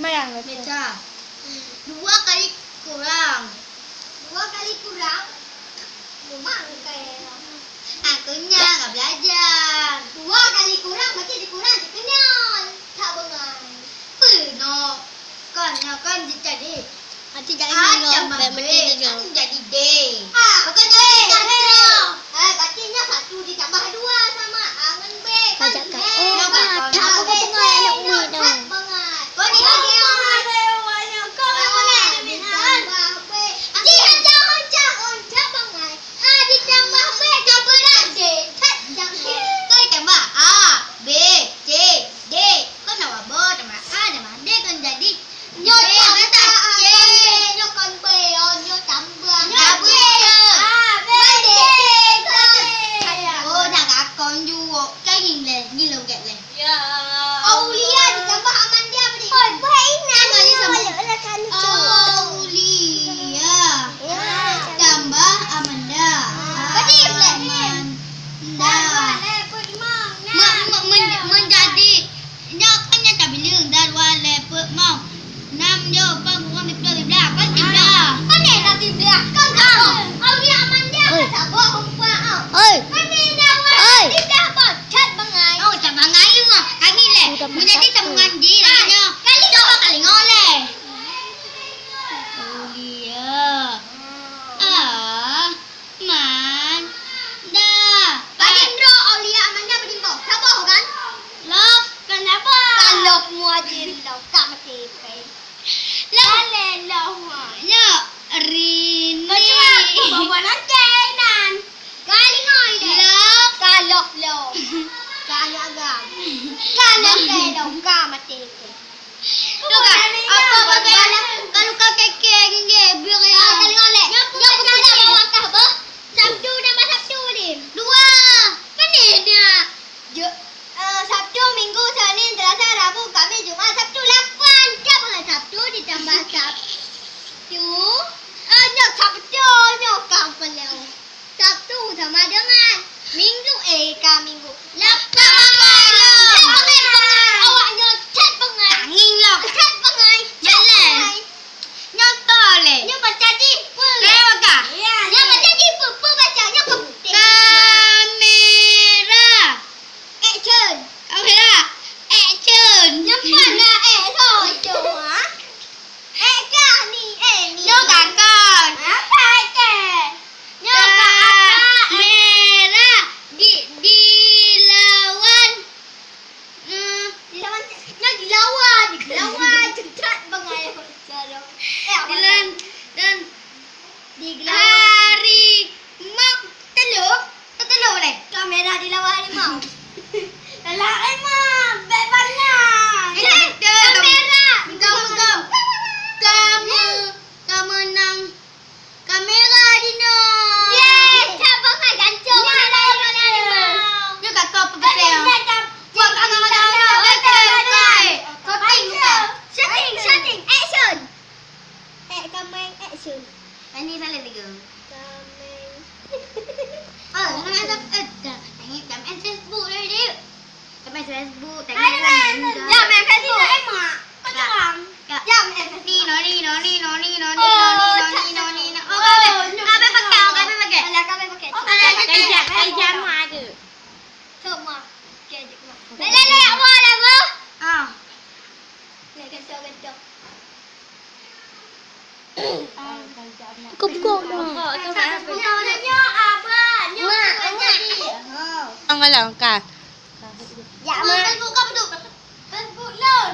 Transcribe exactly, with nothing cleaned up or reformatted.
Bayang, Beca. Dua kali kurang. Dua kali kurang? Memang kaya. Ah, kenyang, nggak belajar. Dua kali kurang, berarti dikurang, dikenyang. Tak bengai. Penuh. Kan, ya kan, jadi. Aci jadi nol, tambah B, aci jadi D. Ah, bukan jadi D. Eh, berarti nyoe satu ditambah dua sama A ngon B. Kan? Kajak ka. Oh, nyoe kan, ah, tak nyoe apa-apa, anak umi nyoe dah. That bangai. Kau ni lagi bangai. Kau bangai. Ditambah B. Aci hancah, hancah, hancah bangai. Ah, ditambah B, tambah D. That bangai. Kau ditambah A, B, C, D. Kau nak buat apa? Tambah A, tambah D, kau jadi Nyoe tambah, nyoe kon B, oh, nyoe tambah. Nyoe tambah. Ah, B, C, D. Oh, nak gakon ju. Kan ni leh, ni lom kat leh. Ya. Aulia ditambah Amanda beri. Oi, buat ini. Tambah dia sama. Aulia. Ya. Tambah Amanda. Berarti leh. Amanda. Me-, me-, men-, menjadi Nyoe kan nyang tabileung, dua lhèe peuet limong. Nam nyoe, pat, dua, siblah, siblah. Kan siblah. Kan nyang siblah. Kan kamu. Aulia Amanda kan saboh umpama. Oi. Kan nyang dua lhèe siblah pun. Cat bangai. Oh, cat bangai, oh. Kami leh. Menjadi sambungan di lagi nyoe. Kali dua kali ngoleh. Aulia. Ah. Amanda. Padum droe Aulia Amanda padum boh? Saboh kan? Love, kan saboh. Ka love mu aja love, ka mati pen. Love. Lale love mu. Nyo, Rini. Kau cuma aku bawa nanti nan. Kali ngoi deh. Love. Ka love love. Ka love agam. Ka love love, ka mati pen. Apa bagai kalau ka keke nginggil bir ya? Ah, tengok leh. Nyoe pun dah langkah bah. Sabtu nambah Sabtu ni. Dua. Kan ni dia. Jo, eh, Sabtu, Minggu, Senin, Selasa, Rabu, Kamis, Jumat, Sabtu, lapan. Siapa Sabtu ditambah Sabtu? Eh, nyoe Sabtu, nyoe kang peleu. Sabtu sama dengan Minggu, eh, ka Minggu. Lapan malam. Awak nyoe cat bangai. Angin lah. Cat bangai. Cat bangai. Nyoe toleh. Nyoe baca di pe? Lewat kah? Ya. Nyoe baca di pe? Pe baca. Nyoe ke putih. Kamera. Action. Kamera. Action. Nyoe mana eh? So, cuma. Eh, kah ni, eh, ni. Nyoe kakak. Apa itu? Nyoe kakak. Merah di, dilawan. Hmm. Dilawan, nyoe dilawan, dilawan. Cepat bangai aku cara. Eh, apa? Dilan-, dan dilawan. Harimau. Telur. Telur boleh? Kamera dilawan harimau. Dalam harimau, bek banyak. Eh, tak betul. Kamera. Kamu, kamu. Kamu, kamu nang kamera di no. Yeay, tak bangai gantung. Kamera dilawan harimau. Ni kat kau apa betul? Buat kamera dalam. Betul, betul. Shooting, bukan? Shooting, shooting. Action. Eh, kameng action. Ini salah tiga. Kameng. Oh, jangan main sab-, eh, dah. Jangan, jangan main Facebook lagi, Dik. Jangan main Facebook, jangan main, main, main. Jangan main Facebook. Tidak, Mak. Kau curang. Jangan main Facebook. Ni, noni, noni, noni, noni, noni, noni, noni. Oh, kau pakai, kau pakai. Alah, kau pakai. Oh, kau pakai. Kau pakai. Kau pakai. Cok, Mak. Okey, jom, Mak. Lek, lek, lek, apa, lek, apa? Ah. Lek, gantung, gantung. Kepok dah. Nyoe, nyoe, abang. Nyoe, nyoe. Tengok lah, kan. Ya, Mak. Facebook kau beduk. Facebook lôn.